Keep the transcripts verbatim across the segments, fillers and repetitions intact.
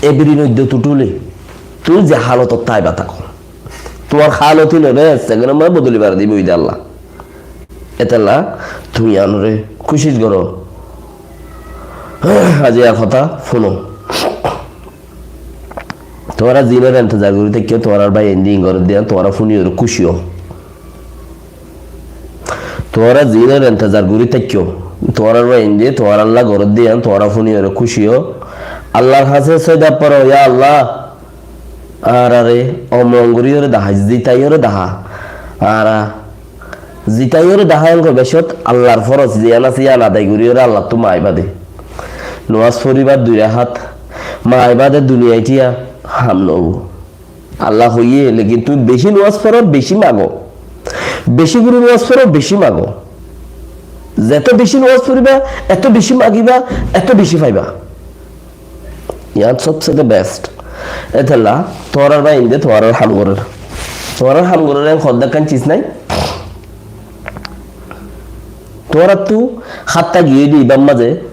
Ebiri noiddo tutuli. Tui ze halotot táiba táko. Tuáñr halot ínoré ek sekendor maze bodoli fare dibo de Allah. Etella tui iyanore kucíc goró. Aijja hotá fúno. Tuáñra zinor entezar gorí táikko, tuáñrar bái indi in gorédde yián, tuáñra fúniyore kúci ó. Tuáñra zinor entezar gorí táikko, tuáñrar bái indi tuáñralla gorédde yián, tuáñra fúniyore kúci ó. Allar hañse sóida foró, ya Allah, añárare omrong goríyore dahá, zitaiyore dahá. Añára zitaiyore dahá en hoibar cót Allar foros ziyán asé yián adai goríyore Allattú maaiba de. Nomás foribar dui rakát maaiba de, duniyai thiya ham noóibo. Allah hoiyé, lekin tui beci nomás foró, beci mago. Beci gorí nomás foró, beci mago. Zeto beci nomás foriba, eto beci magiba, eto beci faiba. Yián sobse de best. Etella tuáñrar bái inde tuáñrar ham gorér. Tuáñrar ham gorér en hoddá ekkán cis nái. Tuáñrattú hátta giyé de ibar maze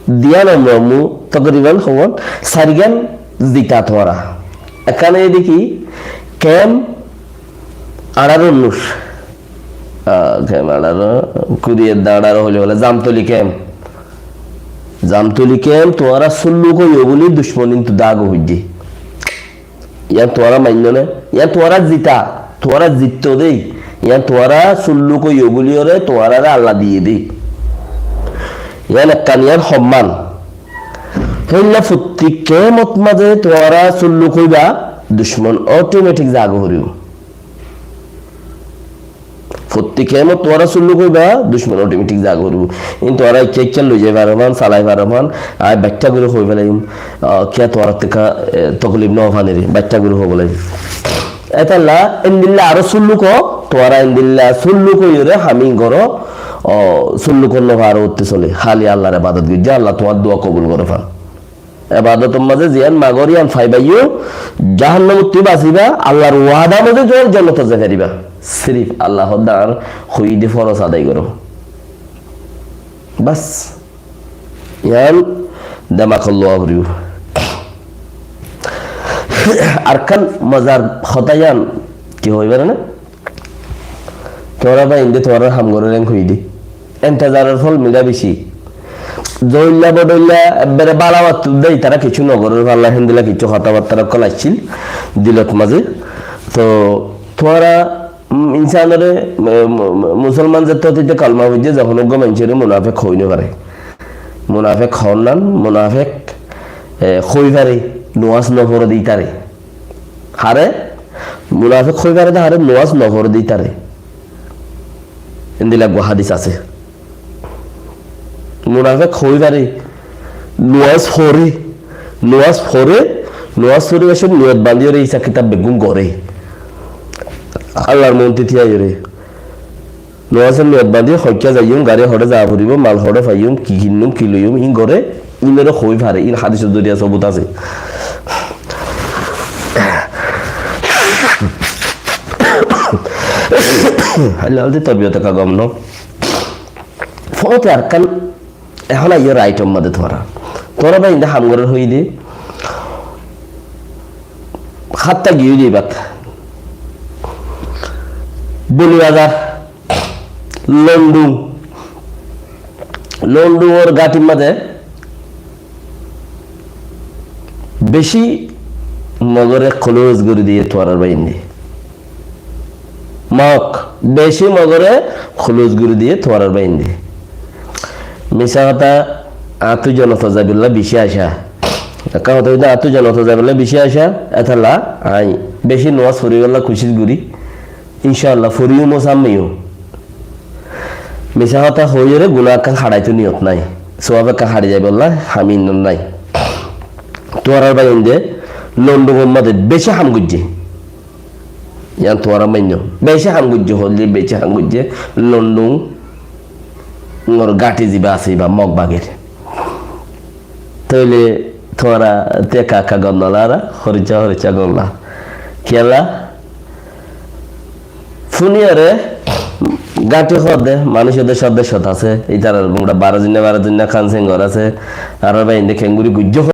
diyan omrommu tokriban hobon sairgán zita tuáñra. Ekkán ede ki kem añçáro nur. Ah, kem añçáro, kuri edde añçáro hoile bole Zamtoli kem. Zamtoli kem tuáñra sulluk óiyo buli ducmon intu dago hoijje. Yián tuáñra mainno né? Yián tuáñra zita, tuáñra zitto de. Yián tuáñra sulluk óiyo buliyore tuáñrare Allah diye de. Yián ekkán yián homman. Héilla fottí kemot maze tuáñra sulluk óiba, ducmon automatic zago foribo. Fottí kemot tuáñra sulluk óiba, ducmon automatic zago foribo. In tuáñra ikká ikká loi zai faro fán, salai faro fán, añí baittá gorí hoi felaiyum, ah, kiyá tuáñrattú ekka, eh, toklif no fanire, baittá gorí hoi felaiyum. Etella endilla aró sulluk ó, tuáñra endilla sulluk óiyore ham in goró, o, sulluk ó no faro utte sole, háli Allar ebadot goijjó, Allah tuáñr dua kobul goré fán. Ebadotor maze ziyán magor yián faibaiyó, jahannamottú basiba, Allar wada maze zor jonnotot zai fariba. Sirif Allah hoddá añár hoiyé de foros adai goró. Bas. Yián demakot lowa foribo. Ar ekkán mozar hotá yián ki hoi fare né? Tuáñra bái inde tuáñrar ham gorér en hoiyé de. Entezaror fol mithá beci. Zoilla bodoilla ebbere bála battú de, itará kessú no gorér, falla héndilla kessú hotábattá ókkol aiccíl dilot maze. To tuáñra, mm, insanore, mu-, mu-, mu-, musolman zettót ite kalma foijje, zehón uggwá maincóre munafek hoi no fare. Munafek hon nan, munafek, eh, hoi fare, nomás no fore de itare. Hare? Munafek hoi fare de hare, nomás no fore de itare. Endilla uggwá hadis asé. Munafek hoi fare, nomás fore, nomás fore, nomás fore, ecce niyot bandiyore isab kitab beggún gore. Allar monti tiyaiyore. Nomásor niyot bandí hoikká zaiyum, gari hoçé za foribó, mal hoçé faiyum, ki kinnum, ki loiyum, in gore, inore hoi fare, in hadisor zoriya sobut asé. Hailla halde torbiyot ekka gom no. Foóte Arkan ehón aiyó raitor mazé tuáñra. Tuáñra bái inde ham gorer hoiyé de. Hátta giyé de ibat. Boni Bazar, London, Londonor gátir mazé beci Mogore close gorí diye tuáñrar bái inde. Mog, beci Mogore close gorí diye tuáñrar bái inde. Misá hotá, añáttu jonnotot zaibolla beci acá. Ekká hotá hoilde añáttu jonnotot zaibolla beci acá, etalla añí beci nomás foriballa kucíc gorí. Incáallah, foriyum ó, sammeyum ó. Misá hotá hoiyóre guná ekkán haçaitó niyot nái. Sowab ekkán haçi zaibolla ham innot nái. Tuáñrar bái inde Londonor mazé beci ham goijjé. Yián tuáñra mainno. Beci ham goijjé, hoilde beci ham goijjé. Londonor gáti ziba asé, iba Mog bagir. Tóile tuáñra te ekka ekka gom no lara, horiccá horiccá gom la. Kiyólla? Funiyóre gáti hoódde, manúic ódde códde cót asé, ítarar gura baró zoinna baró zoinna kán sengor asé, ar bái inde kengori goijjé